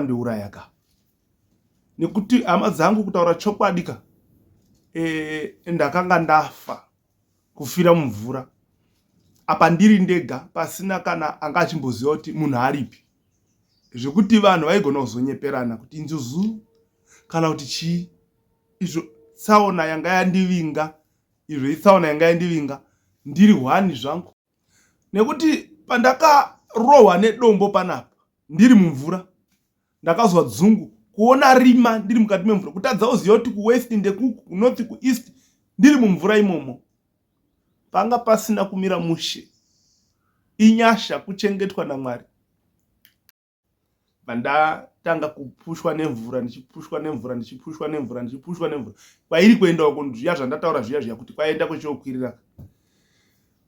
Ndiuraya ka nekuti hama dzangu kutaura chokwadi ka e, ndakanga ndafa kufira mumvura apa ndiri ndega pasina kana anga achimboziva kuti munhu aripi zvekuti vanhu vaigona kuzonyeperana kuti njuzu kana kuti chii izvo tsaona yanga yandivinga izvo itsaona yanga yandivinga ndiri hwani zvangu nekuti pandakarohwa nedombo panapa ndiri mumvura ndakazwa dzungu kuona rima ndiri mukati memvura kutadza kuziva kuti kuwest ndekuku kunorth kueast ndiri mumvura imomo panga pasina kumira mushe inyasha kuchengetwa namwari Pandatanga kupushwa nemvura ndichipushwa nemvura ndichipushwa nemvura ndichipushwa nemvura kwairi kuenda uko zviya zvandataura zviya zviya kuti kwaenda kuchiokwirira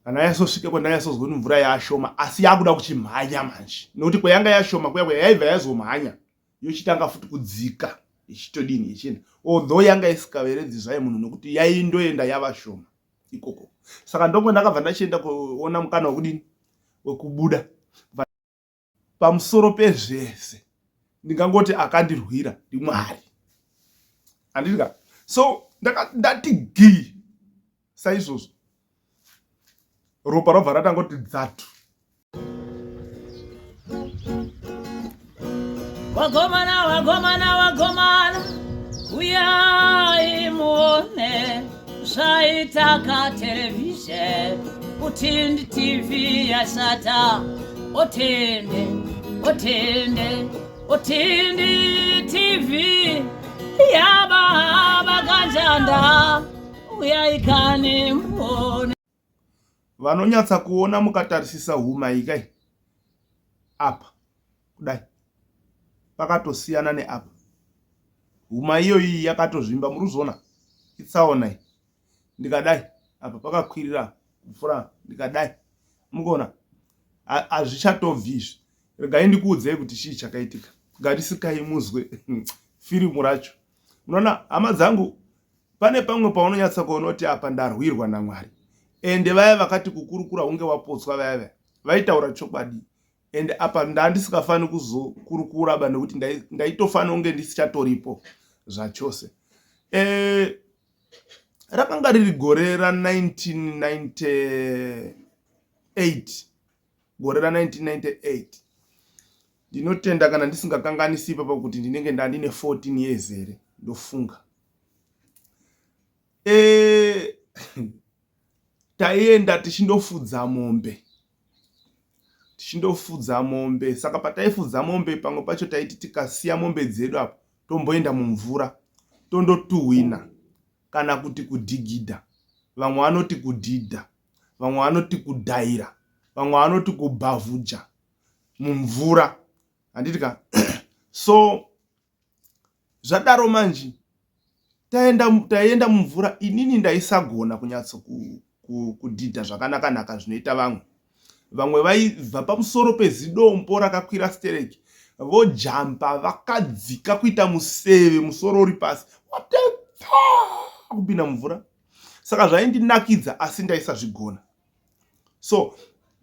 kana yasosvika kwandanyasozwa kuti mvura yashoma asi yakuda kuchimhanya manje nekuti kwayanga yashoma kuya kuya yaibva yazomhanya yochitanga futi kudzika ichitodini ichienda although yanga isikaveredzi zvayo munhu nekuti yaindoenda yava shoma ikoko saka ndongo ndakabva ndachienda kuona mukana wekudini wekubuda Pamusoro pezvese ndingangoti akandirwira ndiMwari. Handiti ka? So ndati gii saizvozvo. Ropa robva ratangoti dzatu. Wagomana, wagomana, wagomana, uyai muone zvaitaka television utindi tv yashata otende otende otindi tv yababa kanjanda uyai kani muone Vanonyatsa kuona mukatarisisa huma iyi kai apa kudai pakatosiyana neapa huma iyoyi yakatozvimba muri kuzviona itsaona iyi ndikadai apa pakakwirira kupfuura ndikadai mukuona hazvichatobvi izvi regai ndikuudzei kuti chii chakaitika garisikai muzwe firimu racho unoona hama dzangu Pane pamwe paunonyatsa kuona kuti apa ndarwirwa naMwari. Ende vaya vakati kukurukura hunge wapotswa vaya vaya vaitaura chokwadi. Ende apa ndandisikafani kuzokurukura ba nekuti ndaitofana kunge ndisichatoripo zvachose. E, rakanga riri gore ra 1998 gore ra 1998 ndinotenda kana ndisingakanganisi ipapa kuti ndinenge ndandine 14 years here ndofunga e, taienda tichindofudza mombe tichindofudza mombe saka pataifudza mombe pamwe pacho taiti tikasiya mombe dzedu apo tomboenda mumvura tondotuhwina kana kuti kudhigidha vamwe vanoti kudhidha vamwe vanoti kudhaira vamwe vanoti kubhavhuja mumvura handiti ka so zvadaro manje taenda taienda mumvura inini ndaisagona kunyatso kudhidha zvakanaka naka zvinoita vamwe vamwe vaibva pamusoro pezidombo rakakwira stereki vojamba vakadzika kuita museve musoro uri pasi watepfa kupinda mumvura saka zvaindinakidza asi ndaisazvigona so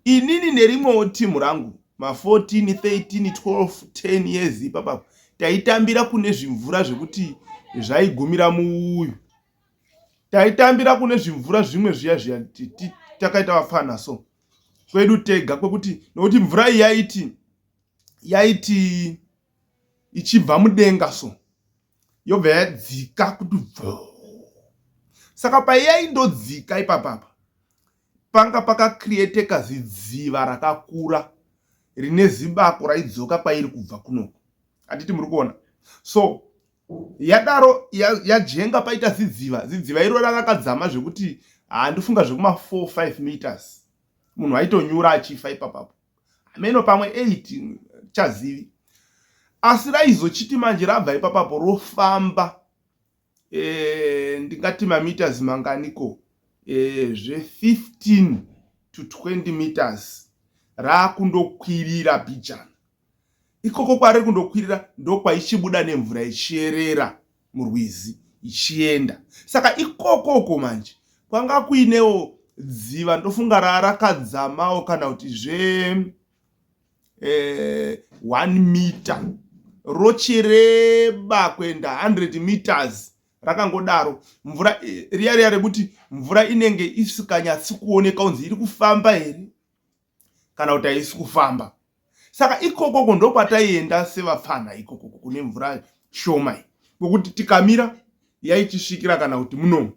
inini nerimwewo timu rangu ma14 13 12 10 years ipapapo taitambira kune zvimvura zvekuti zvaigumira muuyu taitambira kune zvimvura zvimwe zviya zviya takaita vapfana so kwedu tega kwekuti nokuti mvura iyi yaiti yaiti ichibva mudenga so yobva yadzika kuti bvo saka paiyaindodzika ipapapa panga pakakrieteka zidziva rakakura rine zibako raidzoka kwairi kubva kunoku handiti muri kuona so yadaro yajenga paita zidziva zidziva iro rakakadzama zvekuti handifunga zvekuma 4 5 meters munhu aitonyura achifa ipapapo hameno pamwe 8 chazivi asi raizochiti manje rabva ipapapo rofamba e, ndingati mameters manganiko e, zve 15 to 20 meters rakundokwirira bhijana ikoko kwariri kundokwirira ndokwaichibuda nemvura ichiyerera murwizi ichienda saka ikokoko manje kwanga kuinewo dziva ndofunga rarakadzamawo kana kuti zve eh, one meter Rochireba kuenda 100 meters rakangodaro mvura riya riya rekuti mvura inenge isikanyatsi kuoneka kunzi iri kufamba here kana kuti haisi kufamba. Saka ikokoko ndokwataienda sevapfanha ikokoko kune mvura shoma iyi, kwekuti tikamira yaitisvikira kana kuti munomu,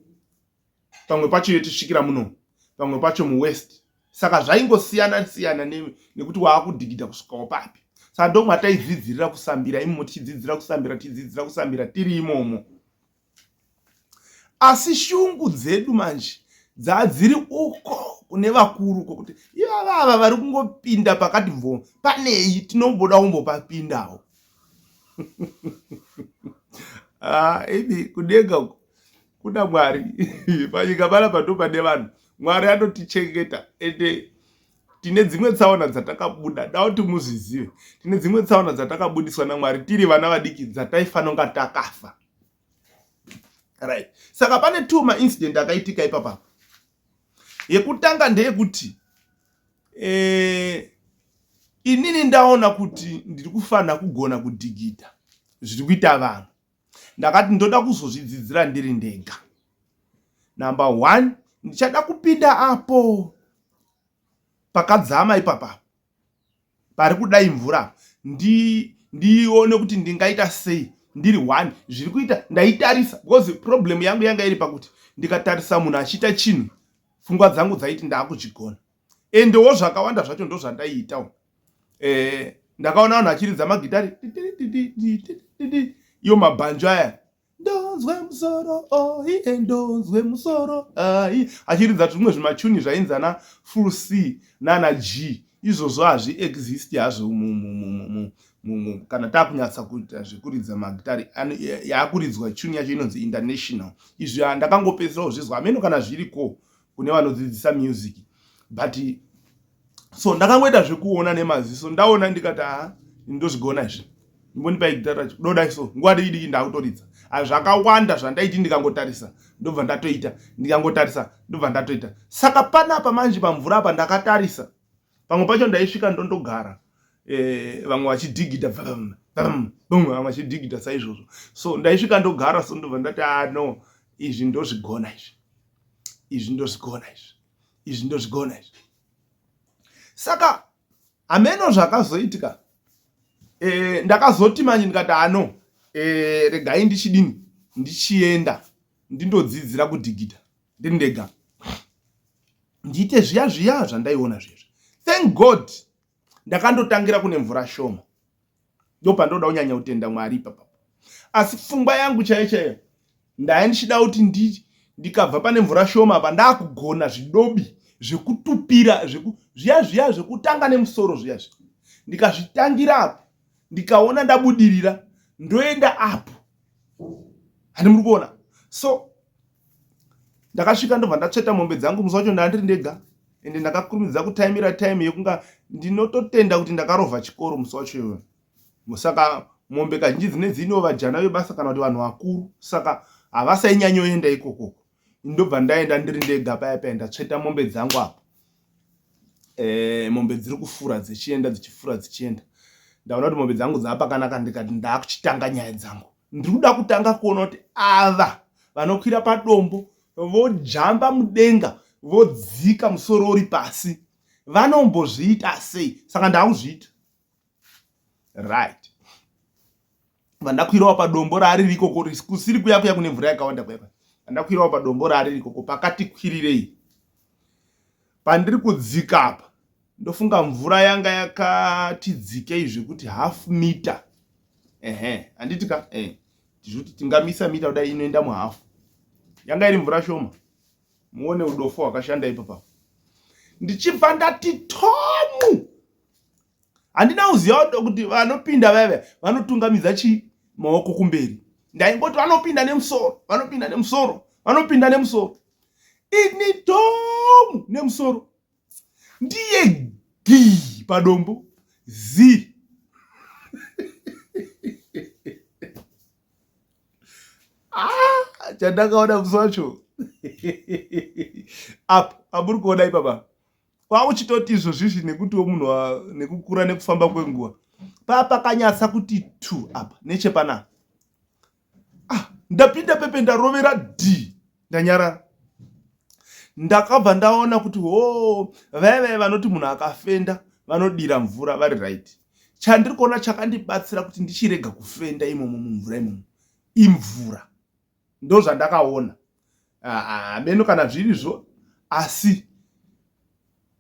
pamwe pacho yotisvikira munomu, pamwe pacho muwest. Saka zvaingosiyana siyana nekuti waakudhigidha kusvikawo papi. Saka ndomwataidzidzirira kusambira imomo, tichidzidzira kusambira, tichidzidzira kusambira tiri imomo. Asi shungu dzedu manje dzadziri uko kune vakuru uko, kuti ivava ava vari kungopinda pakati bvo panei, tinomboda kumbopapindawo. Ah, imi kudenga uko kuna Mwari, panyika panapa ndo pane vanhu. Mwari anotichengeta, ende tine dzimwe tsaona dzatakabuda, da kuti muzvizive, tine dzimwe tsaona dzatakabudiswa naMwari tiri vana vadiki dzataifanonga takafa. Right, saka pane two maincident akaitika ipapa. Yekutanga ndeyekuti inini ndaona kuti ndiri kufanira kugona kudhigidha zviri kuita vanhu. Ndakati ndoda kuzozvidzidzira ndiri ndega. Number one, ndichada kupinda apo pakadzama ipapa pari kudai mvura, ndione kuti ndingaita sei ndiri one zviri kuita. Ndaitarisa because problem yangu yanga iri pakuti ndikatarisa munhu achiita chinhu, pfungwa dzangu dzaiti ndaakuchigona. Endewo zvakawanda zvacho ndo zvandaiitawo. Ndakaona vanhu vachiridza magitari iyo mabhanjo aya, ndonzwe musoro oi, ndonzwe musoro ai, achiridza zvimwe zvimachuni zvainzi ana full C nana G. Izvozvo hazviexist hazvo kana takunyatsa kuita zvekuridza magitari. Yaakuridzwa chuni yacho inonzi international. Izvi ndakangopedzisira kuzvizwa, hameno kana zviriko kune vanodzidzisa music, but so ndakangoita zvekuona nemaziso. Ndaona ndikati, aha, ndozvigona izvi, imbondipai gitari racho dodai. So nguva diki diki ndakutoridza. Zvakawanda zvandaiti ndikangotarisa ndobva ndatoita, ndikangotarisa ndobva ndatoita. Saka panapa manje pamvura apa ndakatarisa, pamwe pacho ndaisvika ndondogara, vamwe vachidhigidha, vamwe vachidhigidha saizvozvo. So ndaisvika ndogara, so ndobva ndati, ah no, izvi ndozvigona izvi, izvi ndozvigona izvi, izvi ndozvigona izvi. Saka hameno zvakazoitika. Ndakazoti manje ndikati, ano regai ndichidini, ndichienda ndindodzidzira kudhigidha ndiri ndega, ndiite zviya zviya zvandaiona zvezvi. Thank God ndakandotangira kune mvura shoma, ndo pandoda kunyanya kutenda Mwari ipapa. Asi pfungwa yangu chaiyo chaiyo ndai ndichida kuti ndikabva pane mvura shoma apa ndaakugona zvidobi zvekutupira zviya zviya zvekutanga nemusoro zviya zviya, ndikazvitangira apo, ndikaona ndabudirira, ndoenda apo. Handi muri kuona? So ndakasvika ndobva ndatsveta mombe dzangu. Musi wacho ndandiri ndega, ende ndakakurumidza kutaimira time yekunga ndinototenda kuti ndakarovha chikoro musi wacho iyoyo. Saka mombe kazhinji dzine dzinewo vajana vebasa kana kuti vanhu vakuru, saka havasainyanyoenda ikokoko. Ndobva ndaenda ndiri ndega paya paya, ndatsveta mombe dzangu apo. Mombe dziri kufura dzichienda, dzichifura dzichienda. Ndaona kuti mombe dzangu dzaapakanaka, ndikati ndaakuchitanga nyaya dzangu. Ndiri kuda kutanga kuona kuti ava vanokwira padombo vojamba mudenga, vodzika musoro uri pasi, vanombozviita sei? Saka ndaakuzviita. Right, vandakwirawo padombo raariri ikoko, kusiri kuya kuya kune mvura yakawanda kuya. Vandakwirawo padombo raariri ikoko pakati kwirirei. Pandiri kudzika apa, ndofunga mvura yanga yakati dzikei zvekuti half meter. Ehe, handiti ka? Tizvoti tingamisa mita kudai, inoenda muhafu. Yanga iri mvura shoma. Muone udofo hwakashanda ipapapo. Ndichibva ndati tomu. Handina kuziva kuti vanopinda vaiva vanotungamidza chii maoko kumberi. Ndaingoti vanopinda nemusoro, vanopinda nemusoro, vanopinda nemusoro. Ini tomu nemusoro, ndiye gi padombo zi. Ah, chandakaona musi wacho apo amuri kuona ipapa, kwauchitoti izvozvizvi nekutiwo munhu nekukura nekufamba kwenguva. Papakanyatsa kuti tu apa nechepanapa. Ah, ndapinda pepe ndarovera d ndanyarara. Ndakabva ndaona kuti ho vaya vaya vanoti munhu akafenda vanodira mvura vari right. Chandiri kuona chakandibatsira kuti ndichirega kufenda imomo mumvura imomo imvura. Ndozvandakaona. Hameno kana zvirizvo asi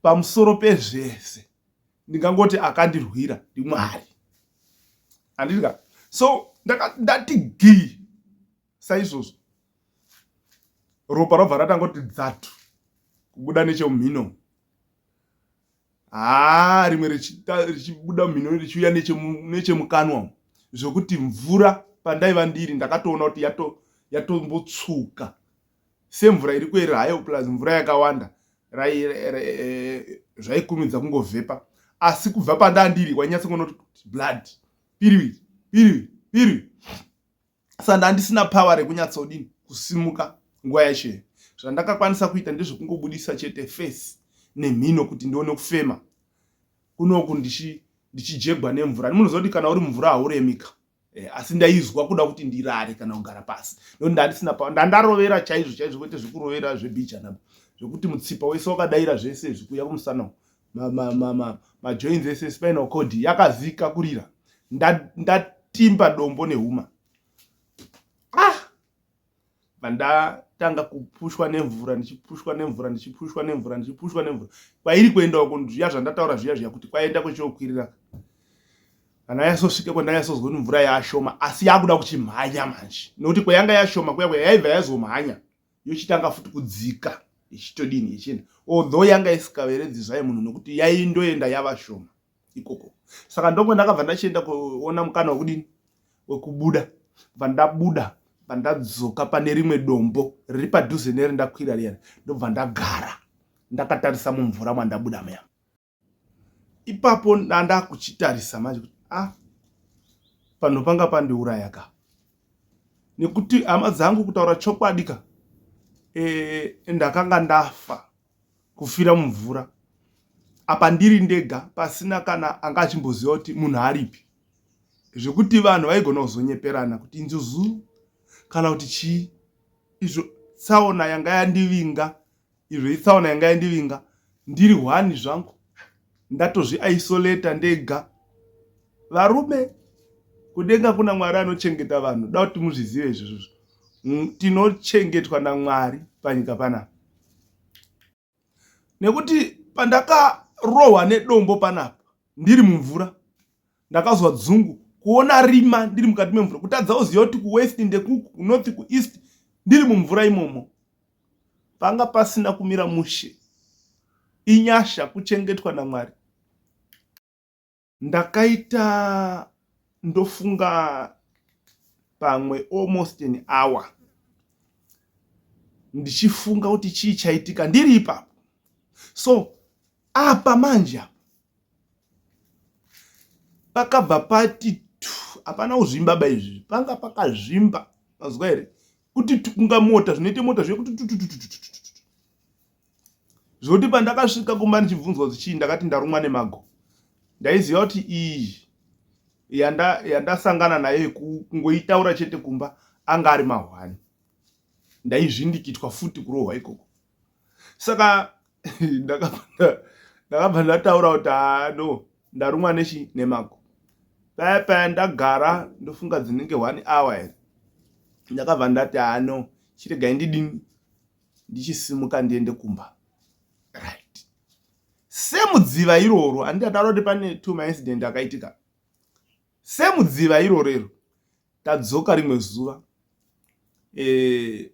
pamusoro pezvese ndingangoti akandirwira ndiMwari. Handiti ka? So ndati gii saizvozvo. Ropa robva ratangoti dzatu kubuda nechemumhino. Haa rimwe richibuda mumhino richiuya nechemukanwa umu zvekuti mvura pandaiva ndiri ndakatoona kuti yatombotsvuka semvura iri kuerera hayo plus mvura yakawanda zvaikurumidza kungovhepa asi kubva pandandiri wainyatsa kuona kuti blood piriwi piriwi piriwi saka ndandisina power rekunyatsodini kusimuka nguva yacho iyo zvandakakwanisa kuita ndezvekungobudisa chete face nemhino kuti ndione kufema kunoku ndichijegwa nemvura munoziva kuti kana uri mumvura hauremika eh, asi ndaizwa kuda kuti ndirare kana kugara pasi nokuti ndandisina pa ndandarovera chaizvo chaizvo kwete zvekurovera zvebijana zvekuti mutsipa wese wakadaira zvese izvi kuuya kumusana majoins ese spinal cord yakazika kurira ndatimba dombo nehuma ah vandatanga kupushwa nemvura ndichipushwa nemvura ndichipushwa nemvura ndichipushwa nemvura kwairi kuenda uko zviya zvandataura zviya zviya kuti kwaenda kuchiokwirira kana yasosvika kwandanyasozwa kuti mvura yashoma asi yakuda kuchimhanya manje nokuti kwayanga yashoma kuya kuya yaibva yazomhanya yochitanga futi kudzika ichitodini ichienda although yanga isikaveredzi zvayo munhu nokuti yaindoenda yava shoma ikoko saka ndongo ndakabva ndachienda kuona mukana wekudini wekubuda bva ndabuda bva ndadzoka pane rimwe dombo riri padhuze nerindakwira riyani ndobva ndagara ndakatarisa mumvura mwandabuda muya ipapo ndandakuchitarisa manje kuti ah panhu panga pandiuraya ka nekuti hama dzangu kutaura chokwadi ka e, ndakanga ndafa kufira mumvura apa ndiri ndega pasina kana anga achimboziva kuti munhu aripi zvekuti vanhu vaigona kuzonyeperana kuti njuzu kana kuti chii izvo tsaona yanga yandivinga izvo itsaona yanga yandivinga ndiri hwani zvangu ndatozviisolata ndega varume kudenga kuna mwari anochengeta vanhu da kuti muzvizive izvozvo tinochengetwa namwari panyika panapa nekuti pandakarohwa nedombo panapa ndiri mumvura ndakazwa dzungu kuona rima ndiri mukati memvura kutadza kuziva kuti kuwest ndekuku kunorth kueast ndiri mumvura imomo panga pasina kumira mushe inyasha kuchengetwa namwari Ndakaita ndofunga pamwe almost an hour ndichifunga kuti chii chaitika ndiri ipapo so apa manje apa pakabva pati hapana kuzvimba ba izvi panga pakazvimba mazwa here kuti kunga mota zvinoita mota zviye kuti Zvekuti pandakasvika kumba ndichibvunzwa kuti chii ndakati ndarumwa nemago. Ndaiziva kuti iyi yandasangana nayo kungoitaura chete kumba anga ari mahwani. Ndaizvindikitwa futi kurohwa ikoko. Saka ndakabva ndataura kuti haa no ndarumwa nechi nemago. Paya paya ndagara ndofunga dzinenge one hour here. Ndakabva ndati haa no chiregai ndidini ndichisimuka ndiende kumba right semudziva iroro handiti ataura kuti pane two maincident akaitika semudziva iroro iro tadzoka rimwe zuva e,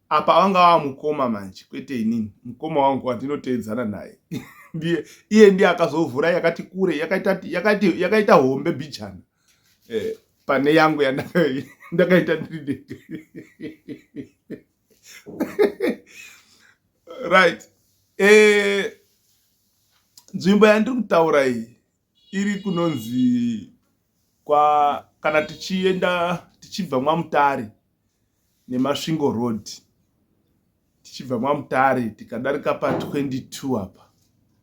apa vanga vava mukoma manje kwete inini mukoma wangu wandinoteedzana naye ndiye iye ndiye akazovhura yakati kure yakaita yakaita yakaita hombe bhichana eh, pane yangu yandakaita ndiri ndega right eh, nzvimbo yandiri kutaura iyi iri kunonzi kwa kana tichienda tichibva mwamutare nemasvingo road tichibva mwamutare tikadarika pa 22 apa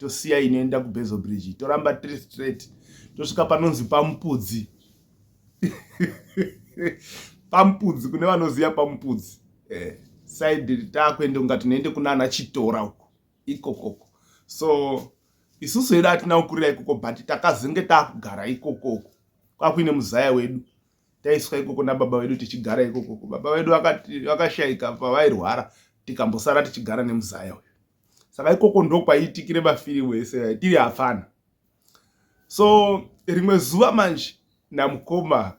Tosiya inoenda kuBezo Bridge, toramba tiri straight tosvika panonzi paMupudzi. PaMupudzi, kune vanoziva paMupudzi, side taakuenda kunga tinoende kunana Chitora uko ikokoko. So isusu hedu hatina kukurira ikoko, but takazenge taakugara ikokoko kwakuine muzaya wedu. Taiswa ikoko nababa vedu tichigara ikokoko. Baba vedu vakashaika pavairwara, tikambosara tichigara nemuzaya uyu. Saka ikoko ndo kwaiitikire mafirimu ese tiri hafana. So rimwe zuva manje namukoma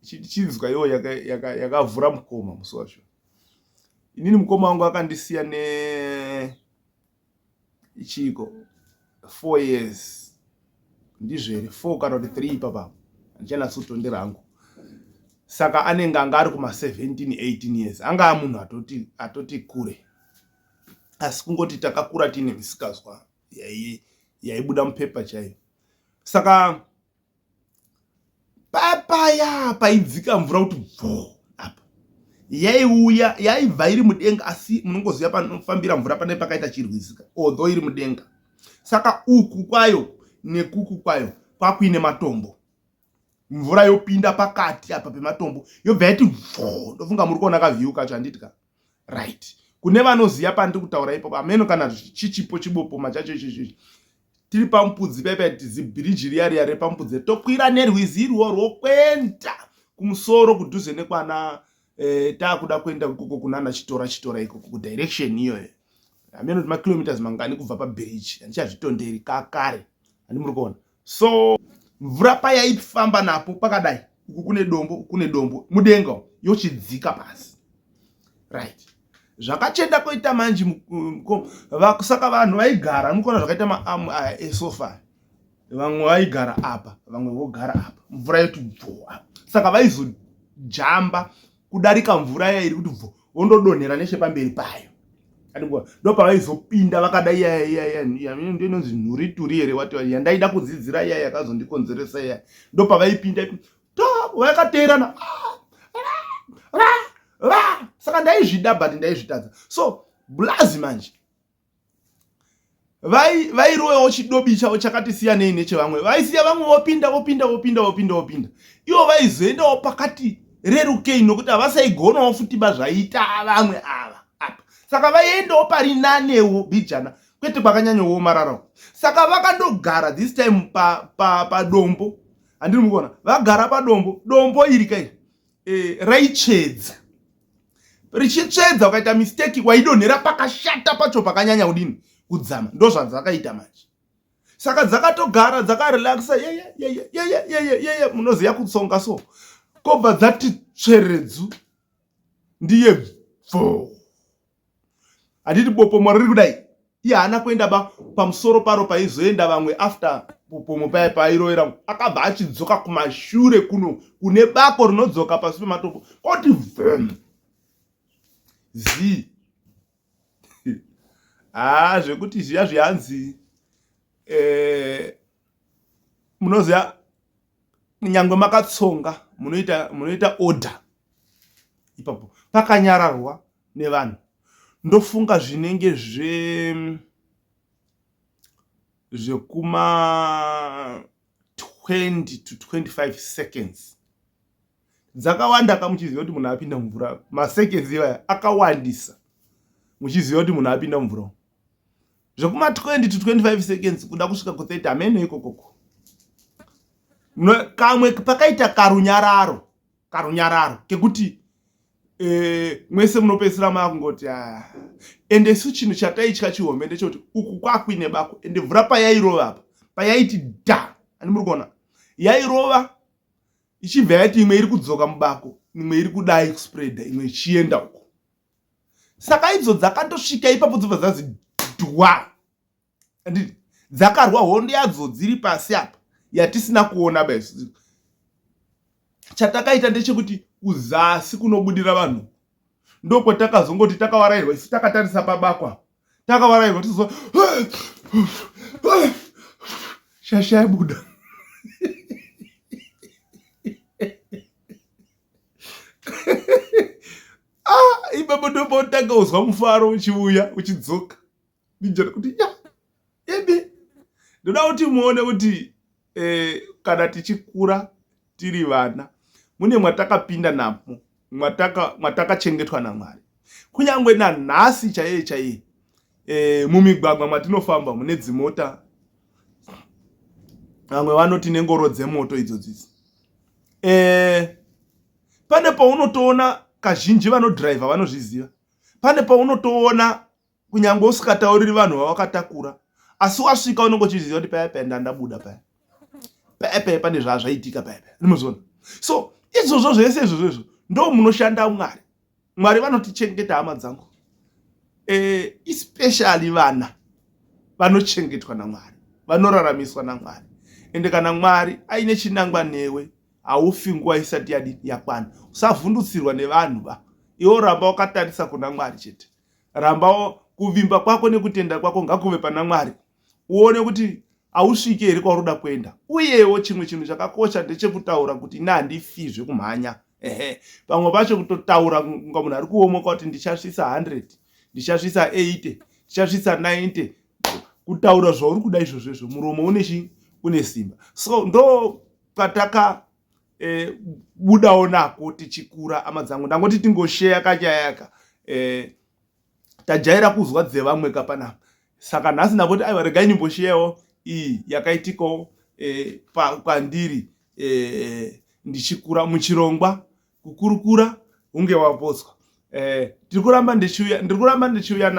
chinzwa iwo yakavhura yaka, yaka mukoma musi wacho. Inini mukoma wangu akandisiya ne chiiko 4 years, ndizvo here? 4 kana kuti 3 ipapa, handichanatsotonde rangu. Saka anenge anga ari kuma 17 18 years, anga munhu atoti kure, asi kungoti takakura tiine misikazwa yaibuda mupepa chaiyo. Saka papaya paidzika mvura kuti bvo apa, yaiuya yaibva iri mudenga, asi munongoziva panofambira mvura pane pakaita chirwizika, although iri mudenga. Saka uku kwayo nekuku kwayo kwakuine matombo, mvura yopinda pakati apa pematombo, yobva yati bvo. Ndofunga muri kuona kaview kacho, handiti ka? Right, kune vanoziva pandiri kutaura ipapo, ameno kana chichipo chibopoma chacho ichocho. Tiri paMupudzi paipa, zibhiriji riya riya repaMupudzi, tokwira nerwizi irworwo kuenda kumusoro kudhuze nekwana taakuda kuenda ikoko kunana Chitora, Chitora ikoko kudirection iyoyo. Hameno kuti makilometers mangani kubva pabhiriji, handichazvitonderi kakare, handi muri kuona? So mvura payaifamba napo pakadai, uku kune dombo, uku kune dombo, mudenga yochidzika pasi, right? Zvakachenda koita manje. Saka vanhu vaigara, mukuona zvakaita maamu aya esofa, vamwe vaigara apa, vamwe vogara apa, mvura yoti bvo apa. Saka vaizojamba kudarika mvura iya iri kuti bvo, vondodonhera nechepamberi payo, ndo pavaizopinda vakadai. Ndo inonzi nhurituri here wati yandaida kudzidzira iya yakazondikonzeresa iya. Ndo pavaipinda to vakateerana. Saka ndaizvida but ndaizvitadza. So blazi manje vairoyawo chidobi chavo chakati siyanei nechevamwe. Vaisiya vamwe vopinda, vopinda, vopinda, vopinda, vopinda, ivo vaizoendawo pakati rerukei, nokuti havasaigonawo futi ba zvaiita vamwe ava apa. Saka vaiendawo pari nanewo bhijana, kwete kwakanyanyoomararawo. Saka vakandogara this time padombo pa, pa handiri mukuona vagara padombo. Dombo iri kai raitsvedza, richitsvedza ukaita mistake waidonhera pakashata pacho, pakanyanya kudini kudzama. Ndo zvadzakaita manje. Saka dzakatogara dzakarelaxa, yeyeyeyeyeyeye, munoziva kutsonga. So kobva dzati tsveredzu, ndiye bvo, handiti bopomo riri kudai. Iye haana kuenda ba pamusoro paro paizoenda vamwe after bopomo paya pairovera. Akabva achidzoka kumashure kuno kune bako rinodzoka pasi pematombo, koti vhum z. Haa, zvekuti zviya zvihanzi munoziva, nyangwe makatsonga munoita order ipapo. Pakanyararwa nevanhu, ndofunga zvinenge zvekuma 20 to 25 seconds dzakawanda ka, muchiziva kuti munhu apinda mumvura. Maseconds ivaya akawandisa, muchiziva kuti munhu apinda mumvura, zvekuma 20 to 25 seconds kuda kusvika ku30, hameno ikokoko. Kamwe pakaita karunyararo, karunyararo kekuti mwese munopedzisira maakungoti a. Ende isu chinhu chataitya chihombe ndechekuti uku kwakuine bako, ende mvura payairova apa, payaiti dha, ani muri kuona yairova ichibva yati imwe iri kudzoka mubako, imwe iri kudai kuspreada, imwe ichienda uko. Saka idzo dzakatosvika ipapo dzobva dzazi dhwa. Handiti dzakarwa hondo yadzo dziri pasi apa yatisina kuona ba isu? Chatakaita ndechekuti kuzasi kunobudira vanhu ndokwatakazongoti takawarairwa isu, takatarisa pabako, takawarairwa tizo shasha yabuda. Ah, ipapo ndopautanga uzwa mufaro uchiuya uchidzoka ndijana kuti ya ebe. Ndoda kuti muone kuti e, kana tichikura tiri vana mune mwatakapinda namo mwatakachengetwa namwari kunyange nanhasi chaiye chaiye e, mumigwagwa mwatinofamba mune dzimota vamwe vanoti nengoro dzemoto idzodzidzi e, pane paunotoona kazhinji vanodhiraivha vanozviziva pane paunotoona kunyange usikatauriri vanhu vawakatakura asi wasvika unenge uchiziva kuti paya paya ndandabuda paya paya paya pane zvazvaitika paya paya rimozviona so izvozvo zvese izvozvo izvo ndo munoshanda mwari mwari vanotichengeta hama dzangu e, especially vana vanochengetwa namwari vanoraramiswa namwari ende kana mwari aine chinangwa newe haufi nguva isati yadini yakwana usavhundutsirwa nevanhu ba iwe ramba wakatarisa kuna mwari chete ramba kuvimba kwako nekutenda kwako ngakuve pana mwari uone kuti hausviki here kwauri kuda kuenda uyewo chimwe chinhu chakakosha ndechekutaura kuti ini handifi zvekumhanya ehe pamwe pacho kutotaura kunga munhu ari kuomoka kuti ndichasvitsa 100 ndichasvitsa 80 ndichasvitsa 90 kutaura zvauri kuda izvozvo izvo muromo une chi une simba so ndo kwataka e, budawo nako tichikura ama dzangu ndangoti tingosheya kanyayaka e, tajaira kuzwa dzevamwe ka panapa saka nhasi ndangoti aiwa regai ndimbosheyawo iyi yakaitikawo e, kwandiri e, ndichikura muchirongwa kukurukura hunge wapotswa eh, tiri kuramba ndichiuya ndiri kuramba ndichiuya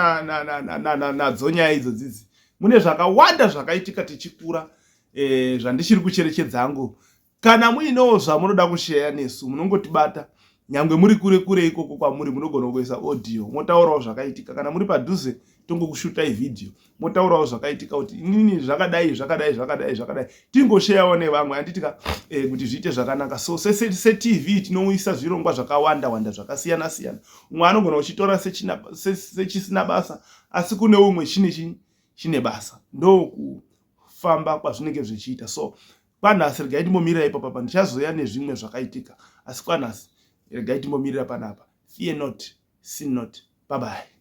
nadzo nyaya idzo dzidzi mune zvakawanda zvakaitika tichikura eh, zvandichiri kucherechedza hangu kana muinewo zvamunoda kusheya nesu munongotibata nyangwe muri kure kure ikoko kwamuri munogona kuisa audio motaurawo zvakaitika kana muri padhuze tongokushutai vhidhiyo motaurawo zvakaitika kuti inini zvakadai zvakadai zvakadai zvakadai tingosheyawo nevamwe handitika eh, kuti zviite zvakanaka so setv se, se tinouyisa zvirongwa zvakawanda wanda zvakasiyana siyana umwe anogona kuchitora sechisina basa asi kune umwe chine chi chine basa ndokufamba kwazvinenge zvichiita so kwanhasi regai timbomirira ipapapa ndichazouya nezvimwe zvakaitika asi kwanhasi regai timbomirira panapa fear not sin not bye bye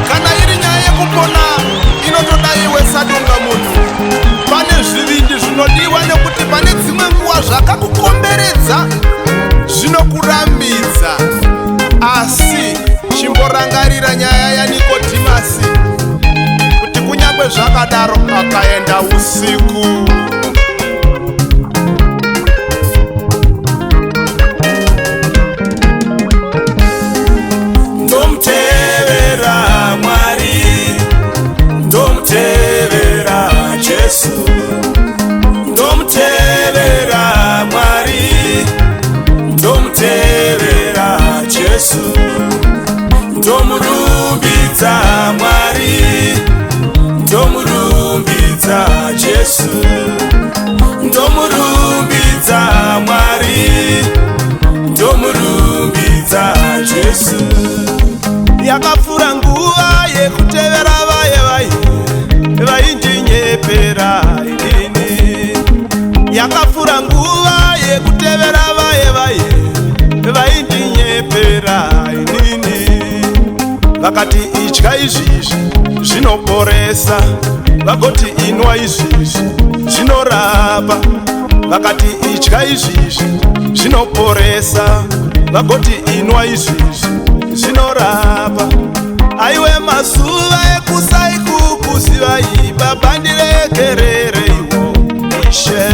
Kana iri nyaya yekupona inotoda iwe sadunga munhu. Pane zvivindi zvinodiwa nekuti pane dzimwe nguva zvakakukomberedza zvinokurambidza. Asi chimborangarira nyaya yaNikodhimasi kuti kunyange zvakadaro akaenda usiku. Ndomutevera Mwari, ndomutevera Jesu, ndomutevera Mwari, ndomutevera Jesu, ndomurumbidza Mwari, ndomurumbidza Jesu, ndomurumbidza Mwari, ndomurumbidza Jesu. Yakapfuura nguva yekutevera vaye vaye vaindinyepera inini. Yakapfuura nguva yekutevera vaye vaye vaindinyepera inini. Vakati idya izvizvi zvinoporesa, vagoti inwa izvizvi zvinorapa. Vakati idya izvizvi zvinoporesa, vagoti inwa izvizvi zvinorapa. Aiwe mazuva ekusaikukuzivai baba ndiregerereiwo ishe.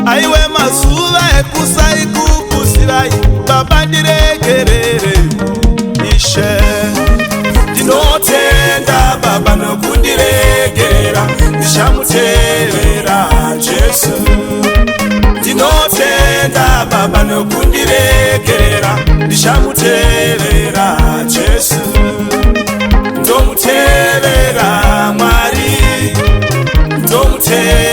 Aiwe mazuva ekusaikukuzivai baba ndiregerereiwo ishe. Ndinotenda baba nokundiregera ndichamutevera Jesu. Ndinotenda baba nokundiregera ndichamutevera Jesu. Ndomutevera Mwari, ndomutevera